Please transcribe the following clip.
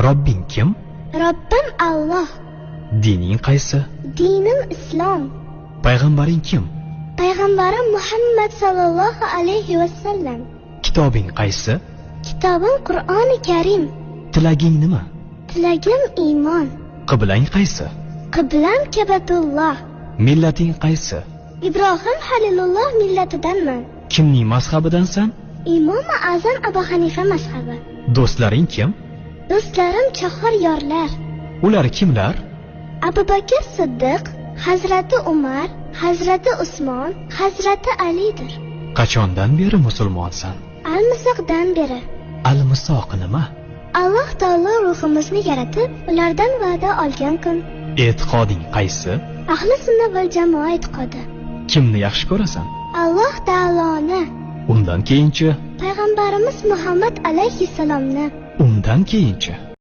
Robbing kim? Robbim Alloh. Dining qaysi? Dinim islom. Payg'ambaring kim? Payg'ambarim Muhammad sallallohu alayhi va sallam. Kitobing qaysi? Kitobim Qur'oni Karim. Tilaging nima? Tilagim iymon. Qiblang qaysi? Qiblam Kabatulloh. Millating qaysi? Ibrohim Halilulloh millatidanman. Kimning mazhabidansan? Imom Azam Abu Hanifa mazhabi. Do'stlaring kim? Do'stlarim chahar yorlar. Ular kimlar? Abu Bakr Siddiq, Hazrati Umar, Hazrati Usmon, Hazrati Alidir. Qachondan beri musulmonsan? Almisoqdan beri. Almisoq nima? Alloh taolo ruhimizni yaratib, ulardan va'da olgan kun. E'tiqoding qaysi? Ahli sunna val jamoa e'tiqodi. Kimni yaxshi ko'rasan? Alloh taoloni. Undan keyinchi? Payg'ambarimiz Muhammad alayhissalomni. Undan keyinchi?